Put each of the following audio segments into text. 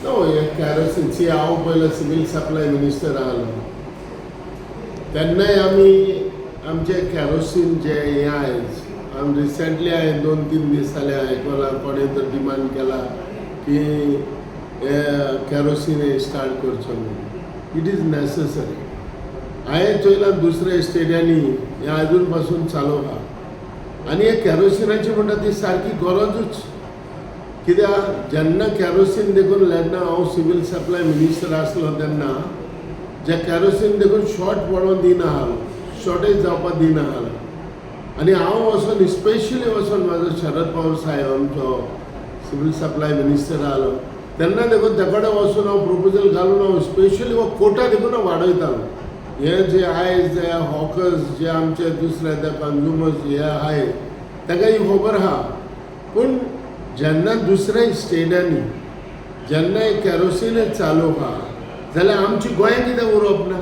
No, हे kerosene, C, हांव पयलो सिवील सप्लाय मिनिस्टर आहलो तेन्नाय आमी आमचे कॅरोसीन जे हें आयज आमी रिसेंटली हांवें 2-3 दीस जाले आयकलां, कोणें तर डिमांड केला की हे कॅरोसीन हे स्टार्ट करचो म्हणून. It is necessary. हांवें चोयलां, दुसऱ्या स्टेटांनी हें आजून पासून चालू आहा आनी हे कॅरोसिनाची म्हणटा ती सारकी गरजूच. कित्याक जेन्ना कॅरोसीन देखून जेन्ना हांव सिवील सप्लाय मिनिस्टर आसलो तेन्ना जे कॅरोसीन देखून शॉर्ट पडोवन दिना आसलो, शॉर्टेज जावपाक दिना आसलो आनी हांव वचोन, स्पेशली वचोन म्हाजो शरद पवार साहेब आमचो सिवील सप्लाय मिनिस्टर आसलो तेन्ना देखून ते कडेन वचून हांव प्रपोजल घालून हांव स्पेशली हो कोटा देखून हांव वाडयतालो. हे जे आयज जे हॉकर्स, जे आमचे दुसरे ते कंज्युमर्स हे आहाय, ताका ही खबर आहा. पूण जेन्ना दुसऱ्या स्टेटांनी जेन्ना कॅरोसिनच चालू आहा जाल्यार आमची गोंयांत कितें उरप ना?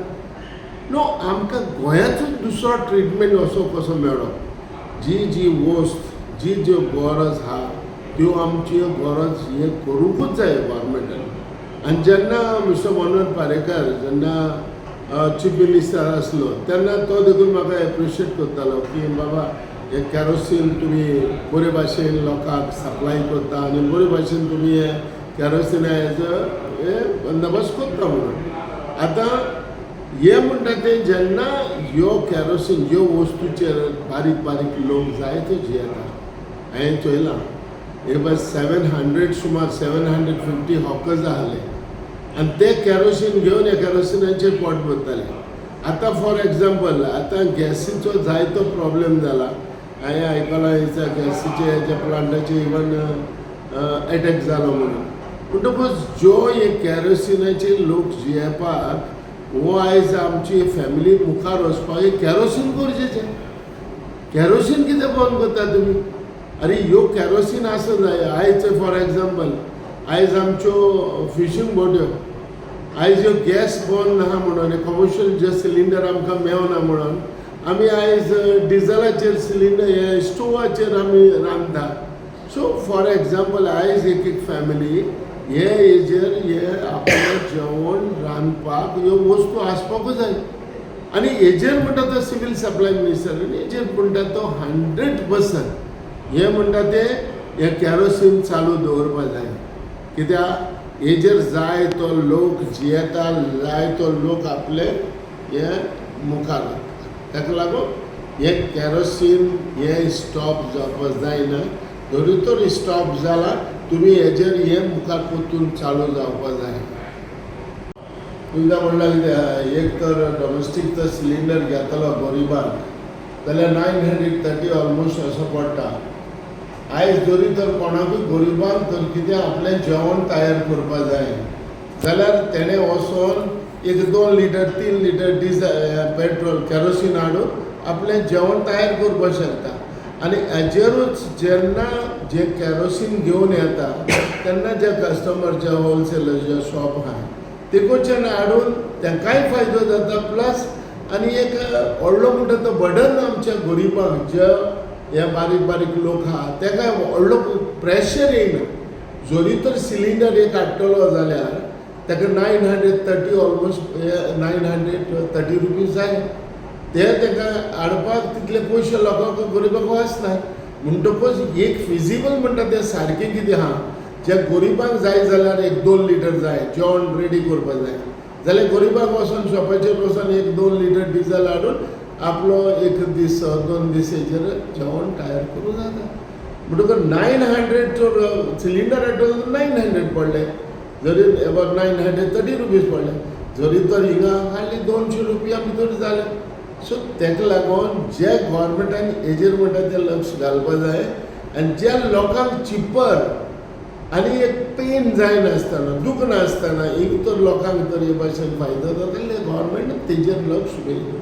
नो, आमकां गोंयाचोच दुसरो ट्रिटमेंट असो कसो मेळप? जी जी वस्त, जी ज्यो गरज आहा, त्यो आमच्यो गरज हे करूंकूच जाय गव्हर्मेंटान. आनी जेन्ना मिस्टर मनोहर पारेकर जेन्ना चीफ मिनिस्टर आसलो तेन्ना तो देखून म्हाका एप्रिशिएट करतालो की बाबा, हे कॅरोसीन तुमी बरे भाशेन लोकांक सप्लाय करता आनी बरे भाशेन तुमी हे कॅरोसिनाचो हे बंदोबस्त करता म्हणून. आतां हे म्हणटा ते जेन्ना ह्यो कॅरोसीन ह्यो वस्तूचेर बारीक बारीक लोक जायते जियेता. हांवें चोयलां, हे बस 700, सुमार 750 हॉकर्स आहले आनी ते कॅरोसीन घेवन ह्या कॅरोसिनाचेर पोट भरताले. आतां फॉर एग्जाम्पल, आतां गॅसीचो जायतो प्रॉब्लेम जाला. हांवें आयकलां, हेच्या गॅसीचे हेच्या प्लांटाचे इवन एटॅक जालो म्हणून. म्हणटकूच ज्यो हे कॅरोसिनाचे लोक जियेवपाक हो आयज आमची फॅमिली मुखार वचपाक हे कॅरोसीन गरजेचें. कॅरोसीन कितें बंद करता तुमी? अरे, ह्यो कॅरोसीन आसूं जाय. आयज फॉर एग्जाम्पल, आयज आमच्यो फिशींग बोट्यो, आयज ह्यो गॅस बंद आहा म्हणून, कमर्शियल जे सिलिंडर आमकां मेवना म्हणून आमी आयज डिजलाचेर सिलिंडर, हे स्टोवाचेर आमी रांदता. सो फॉर एग्जाम्पल, आयज एक एक फॅमिली हे हेजेर हे आपलें जेवण रांदपाक ह्यो वस्तू आसपाकूच जाय. आनी हेजेर म्हणटा तो सिवील सप्लाय मिनिस्टर आनी हेजेर म्हणटा तो 100% हे म्हणटा ते हे कॅरोसीन चालू दवरपा जाय. कित्याक हेजेर जाय तो लोक जियेता, जाय तो लोक आपले हे मुखार वता. ताका लागून हे कॅरोसीन हे स्टॉप जावपाक जायना. जरी तर स्टॉप जाला, तुमी हेजेर हे मुखार परतून चालू जावपा जाय. तुमकां म्हणल्यार कितें, एक तर डॉमेस्टीक तर सिलिंडर घेतलो गरिबाक जाल्यार 930 ऑलमोस्ट असो पडटा. आयज जरी तर कोणाकूय गरिबांक तर कितें आपलें जेवण तयार करपा जाय जाल्यार तेणें वचोन एक 2 litre, 3 litre diesel, petrol, kerosene हाडून आपलें जेवण तयार करपाक शकता. आनी हेजेरूच जेन्ना जे कॅरोसीन घेवन येता तेन्ना जे कस्टमर, जे होलसेलर, जे शॉप आहा, तेकोच्यान हाडून तांकांय फायदो जाता. प्लस आनी एक व्हडलो म्हणटा तो बर्डन आमच्या गरिबांक, जे हे बारीक बारीक लोक आहा, ताका व्हडलो प्रेशर येयना. जरी तर सिलिंडर एक हाडटलो जाल्यार ताका 930 ऑलमोस्ट, ₹930 जाय. ते ताका हाडपाक तितले पयशे लोकांक, गरिबांक आसना. म्हणटकूच एक फिजिबल म्हणटा तें सारकें कितें आहा, जे गरिबांक जाय जाल्यार एक 2 लिटर जाय, जेवण रेडी करपाक जाय जाल्यार गरिबांक वचोन शॉपाचेर वचोन एक 2 लिटर डिजल हाडून आपलो एक दीस, 2 दीस हेजेर जेवण तयार करूं जाता. म्हणटकच 900 सिलिंडर हाडटलो, 900 पडले जरी, एबावट ₹930 पडले जरी तर, हिंगा हाडली 200 रुपया भितर जालें. सो ताका लागून जे गोवोरमेंटान हेजेर म्हणटा तें लक्ष घालपा जाय आनी ज्या लोकांक चिपर आनी एक पेन जायनासतना, दुखनासतना एक तर लोकांक तर हे भाशेन फायदो जाता जाल्यार गोवोरमेंट तेजेर लक्ष घालूं.